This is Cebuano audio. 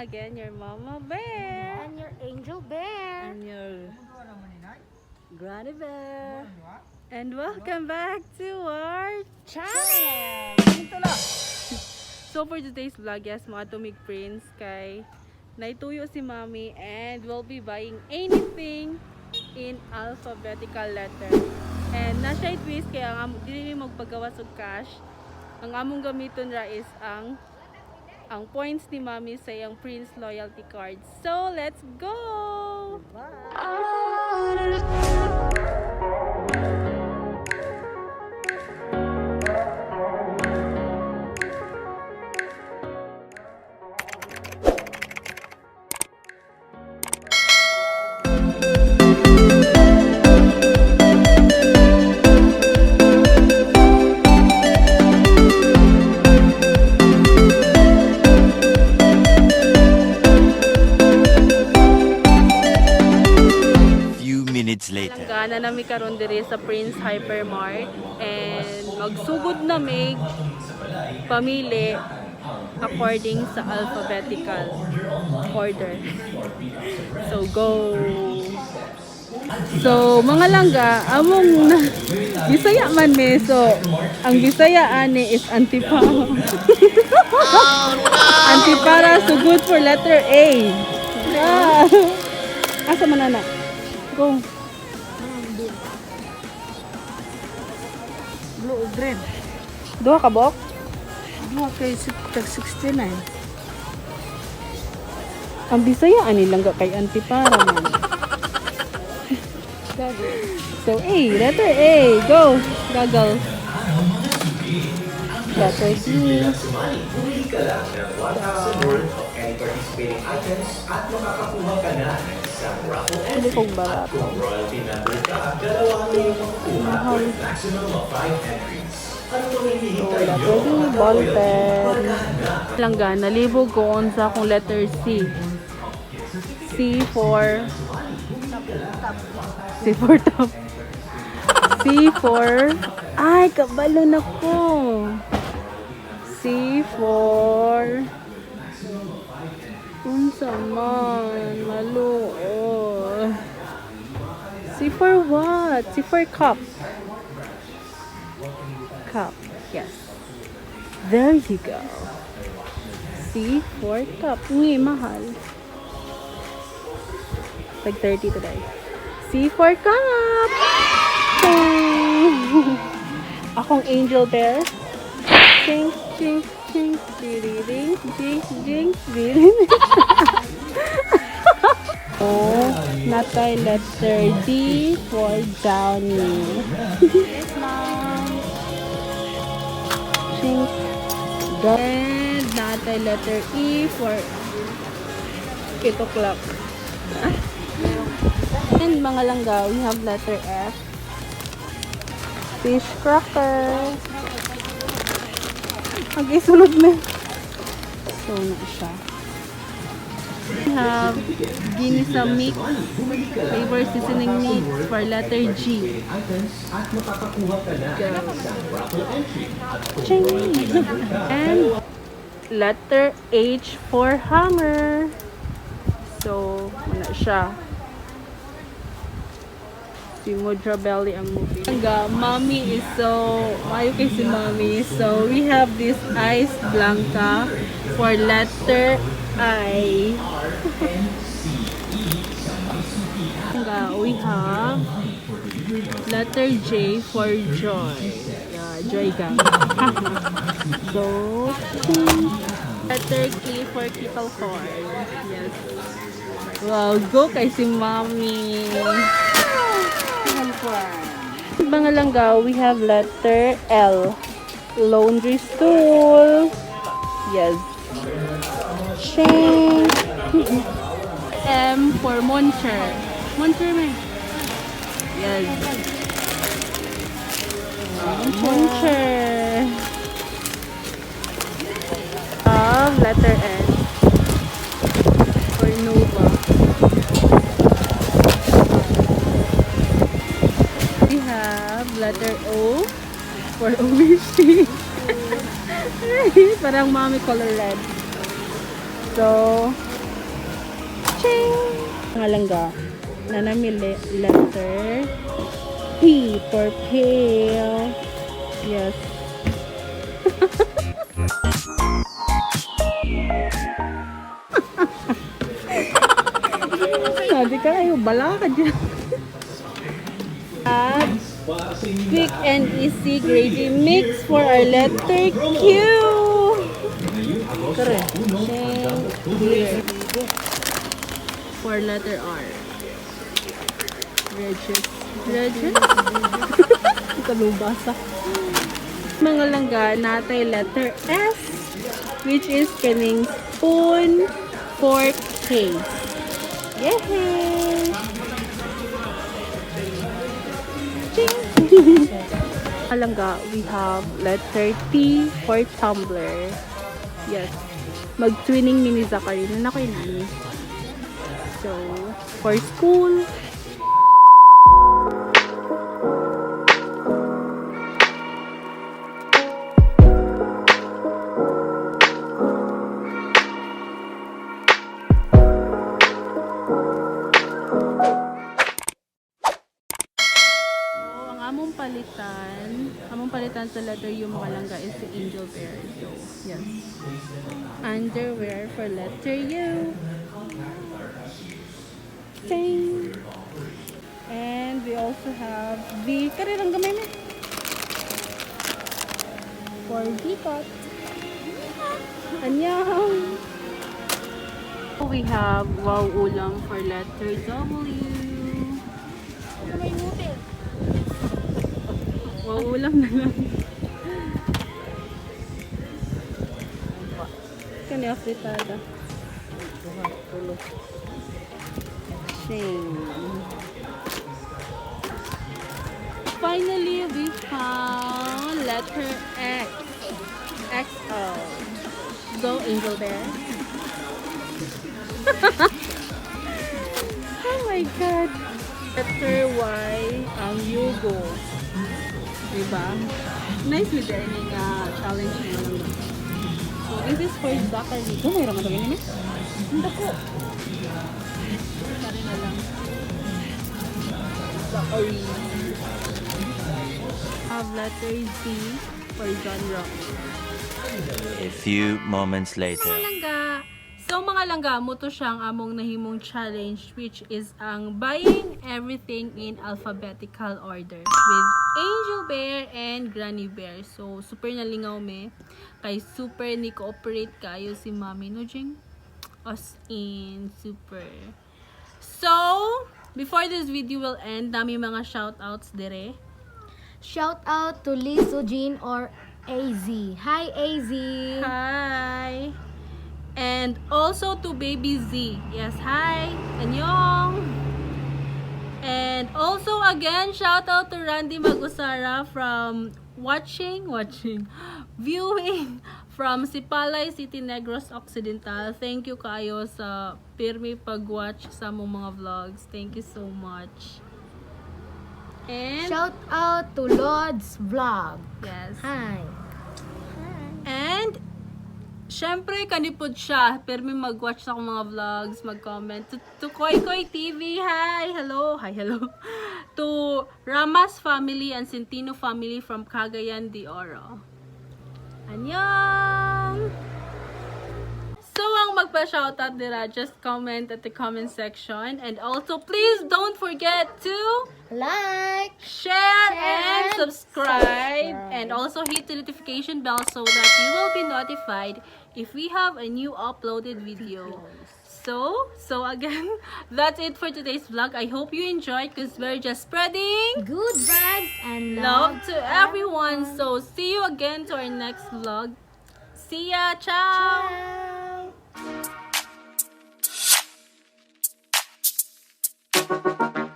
Again, your Mama Bear. And your Angel Bear. And your Granny Bear. And welcome back to our channel! Ito lang. So for today's vlog, yes, mga Tumig Prince, kay naituyo si Mami and we'll be buying anything in alphabetical letter. And na siya twist kaya ang dili mi magpagawas og cash. Ang among gamiton ra is ang points ni Mami sa iyang Prince loyalty card. So let's go! Bye. Few minutes later. Langgana nami karon diri sa Prince Hypermart and magsugod na mig pamili according sa alphabetical order. So go. So mga langga, among Bisaya man me, so ang Bisaya ani is antipara. Antipara, so good for letter A. Yeah. Asa man na? Go. Blue or green? Duha ka bok? Duha kay tag 69. Ang Bisaya ani lang kay antipara man. So A, letter A, go. Goggle. Letter D. Bumili ka lang ng 1,000 worth of any participating items at makakakuha ka na ng isang raffle Hindi entry. kong barato. Kung royalty member ka, dalawa ang iyong makukuha with maximum of 5 entries. Ano pang hinihintay Letter niyo? D, ball pen. Langga, nalibog ko sa akong letter C. C for C for top. C for, ay, kabalo na ko. C for unsa man, maluo. C for what? C for cup. Cup, yes. There you go. C for cup. Ngi, mahal. Tag 30 today. C for cup! Ching! Akong angel bear. Ching, ching, ching, ding, ding, ding, ding. Oh, natay letter D for Downy. Yes, ma'am. Ching. And natay letter E for 8 o'clock. And mga langga, we have letter F. Fish cracker. Mag-isulod na. So, na siya. We have ginisa mix, flavor seasoning mix for letter G. Items at makakakuha ka na ng isang raffle entry. At kung Ching! royalty member ka, And letter H for hammer. So, wala siya. Si Mudra Belly ang movie. Hangga, Mommy is so, mayo kay si Mommy. So, we have this Ice Blanca for letter I. Hangga, we have letter J for joy. Yeah, joy gang. So, letter K for kettle corn. Yes. Wow, go kay si Mommy. Mga langga, we have letter L. Laundry stool. Yes. Ching. M for muncher. Muncher, man. Yes. Muncher. Of letter N. For Nova. We have letter O for Oishi. Parang mommy color red. So, Ching! Mga langga, naa na mi letter P for pail. Yes. Sabi ka, ay, bala ka dyan. At quick and easy gravy mix for our letter Q. Here. For letter R. Regis. Regis? Kalubasa. Mga langga, naa tay letter S, which is kaning spoon, fork, case. Yay! Ching! Langga, we have letter T for tumbler. Yes. Mag-twinning mi ni Zachary. Naa na ko'y nani. So, for school. So, ang among palitan sa letter U, mga langga, is the Angel Bear. So, yes. Underwear for letter U. Ting! And we also have the, karirang gamay na. For Vikot. Annyeong! We have Wow Ulam for letter W. May ngupil. Wow Ulam na lang. Kani afritada. Duha, tulo. Shame. Finally, we found letter X. XO. Go, Angel Bear. Oh my God. Letter Y, ang Yugo. Diba? Nice with the nga challenge mo lang. So, this is for Zachary. Oh, mayroon ka ganyan eh? Hindi ko. Sorry na lang. Zachary. Have letter Z for John Rock. A few moments later. Mga langga. So mga langga, mao to siyang among nahimong challenge, which is ang buying everything in alphabetical order with Angel Bear and Granny Bear. So super nalingaw me kay super ni cooperate kayo si Mami, no, Jing? As in super. So, before this video will end, dami mga shoutouts dire. Shout out to Lee Sujin or AZ. Hi, AZ. Hi! And also to Baby Z. Yes, hi! Annyeong! And also again, shout out to Randy Magusara from watching, viewing from Sipalay City, Negros Occidental. Thank you kayo sa pirmi pag-watch sa among mga vlogs. Thank you so much. And Shout out to Lord's Vlog. Yes. Hi. And syempre, kanipod siya. Pero may mag-watch sa akong mga vlogs, mag-comment. To Koy Koy TV, hi! Hello! Hi, hello! To Ramas family and Centino family from Cagayan de Oro. Annyeong! So, ang magpa-shoutout nila, just comment at the comment section. And also, please don't forget to Like, share, share and and subscribe, and also hit the notification bell so that you will be notified if we have a new uploaded video. So again, that's it for today's vlog. I hope you enjoyed because we're just spreading good vibes and love to everyone. So see you again to our next vlog. See ya. Ciao. Ciao.